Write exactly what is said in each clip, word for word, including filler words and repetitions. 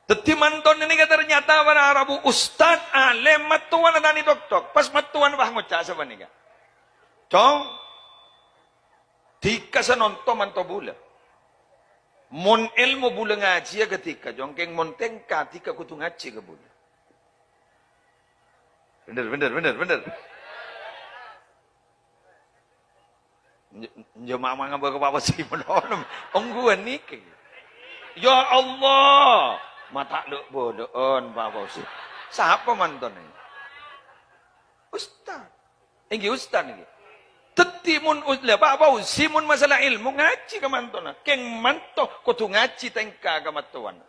Dhâddhi, mantona nèka ternyata para rabu ustad, alèm, mattowana ta' nètok-tok. Pas mattowana pas ngoca' sapanèka, "Cong, dhika sè nonto manto bulâ. Mon èlmo bulâ ngajhiyâ ka dhika, Cong, kèng mon tèngka dhika kodhu ngajhi ka bulâ." Bhender, bhender, bhender, bhender. Nj-, njo mama ngabâ ka Pak Fauzi malolo. Ongghuwân nèka. Ya Allah, ma' ta' lè'-bâlâ'ân Pak Fauzi. Sapa mantona? Ustad. Èngghi ustad nèka. Dhâddhi mon us-, la, Pak Fauzi mon masalah èlmo ngajhi ka mantona. Kèng manto kodhu ngajhi tèngka ka mattowana.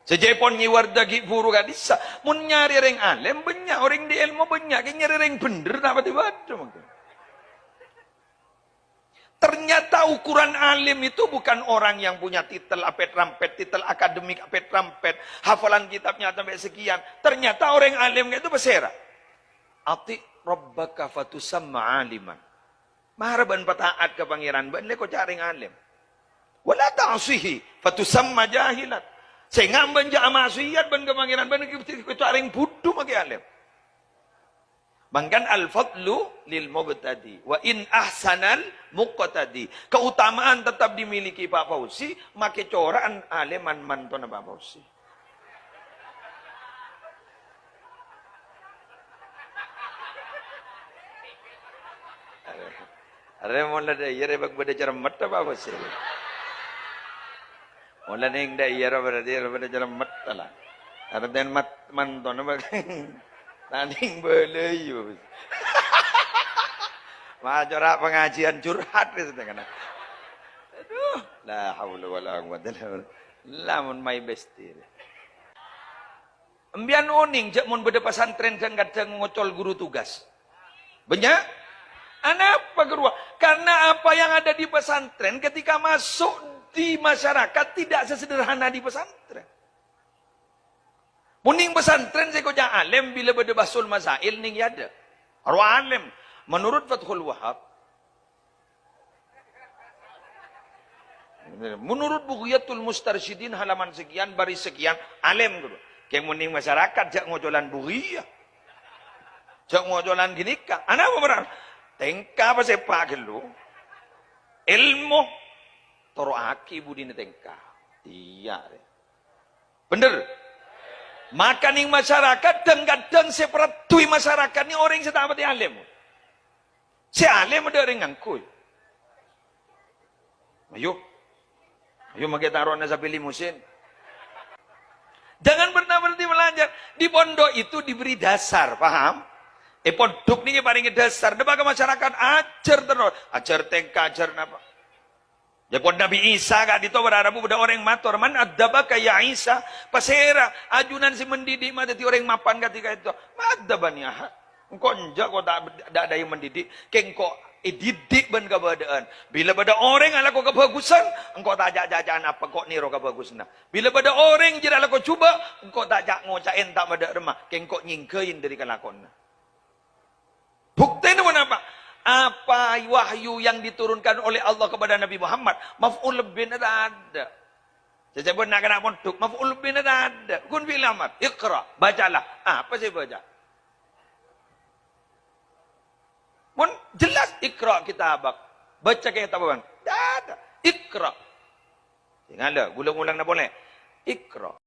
Sajâ pon nyèwar dâggi' buru ka'dissa'. Mon nyarè rèng alèm, bânnya', orèng dhi' èlmo bânnya', kèng nyarè rèng bhender ta' patè bâdâ mangkèn. Ternyata ukuran alim itu bukan orang yang punya titel apet-rampet, titel akademik apet-rampet, hafalan kitabnya sampai sekian. Ternyata orèng alim itu pasèra? "Ati' rabbaka fatusamma aliman." Mara bân pata'at ka Pangèran, bân lè koca' rèng alèm. "Wa la ta'sihi, fatusamma jahilan." Sènga' bân jâ' amaksiyat bân ka Pangèran, bân koca' rèng budhu makè alèm. Mangkana al-fadlu lil mubtadi, wa in ahsanal muqtadi. Keutamaan tetap dimiliki Pak Fauzi, makè cora'an alèman mantona Pak Fauzi. Arè mon la dâ' iyâ rè bâk bâdâ cermet apa, Bos? Mon la neng dâ' iyâ rè berarti bâdâ cermet la. Artèna mat-, mantona bâk tanding bâlâi, Bos. Ma' cora' pengajian curhat rè satèngkana. Aduh, la haula wala quwwata illa billah. Lamun mai besti. Embiyan onèng jâ' mon bâdâ pesantren dhâng-kadhâng ngocol guru tugas? Bânnya'? Anapa ghâruwa? Karena apa yang ada di pesantren ketika masuk di masyarakat tidak sesederhana di pesantren. Mon neng pesantren sè koca' alèm, bilâ bâdâ bahsul masail neng è adâ'. Aro alèm. Menurut Fathul Wahab, Menurut Bughiyatul Mustarsyidin halaman sekian, baris sekian, alèm ghâruwa. Kèng mon neng masyarakat jâ' ngocolan Bughiyah. Jâ' ngocolan ghânèka. Anapa bârâ'? Tèngka apa sèpa' ghâllu? Èlmo. Toro'aghi budina tèngka. Iyâ, rè. Bhender. Maka neng masyarakat, dhâng-kadhâng sè paraddhuwi masyarakat nè orèng sè ta' patè alèm. Sè alèm adâ' orèng ngangghuy. Ayo. Ayo, makè taro'na sabbhi limusin. Jangan pernah berhenti belajar. Di pondok itu diberi dasar, paham? È pondok nèka èparèngè dasar. Napa ka masyarakat, ajhâr terros. Ajhâr tèngka, ajhâr napa. Jâ' pon Nabi Isa ka'dinto bârâ' rabu bâdâ orèng mator, "Man addabaka ya Isa?" Pasèra ajunan sè mandhidhi' ma' dhâddhi orèng mapan kadhi ka'dinto? "Ma addabani ahad." Engko' enjâ' ko' ta' dâ'-, dâ' iyâ mandhidhi', kèng ko' èdhidhi' bân kabâdâ'ân. Bilâ bâdâ orèng alako kabhâghusân, engko' ta' ca'-caca'an apa, ko' nèro kabhâghusânna. Bilâ bâdâ orèng jârèya alako jhubâ', engko' ta' ca'-ngoca'è ta' madâ' remma, kèng ko' nyèngghâi dâri kalakowanna. Buktèna ponapa? Apa wahyu yang diturunkan oleh Allah kepada Nabi Muhammad? Maf'ul bihina tadâ'. Sè èsebut na'-kana' pondhuk, maf'ul bihina tadâ'. Kun fi'il amar. Iqra, bacalah. Apa sè èbâca? Mon jelas, "Iqra kitabak." Baca kitab bân. Tadâ'. Iqra. Sèngala, ghulâ ngolangna polè. Iqra.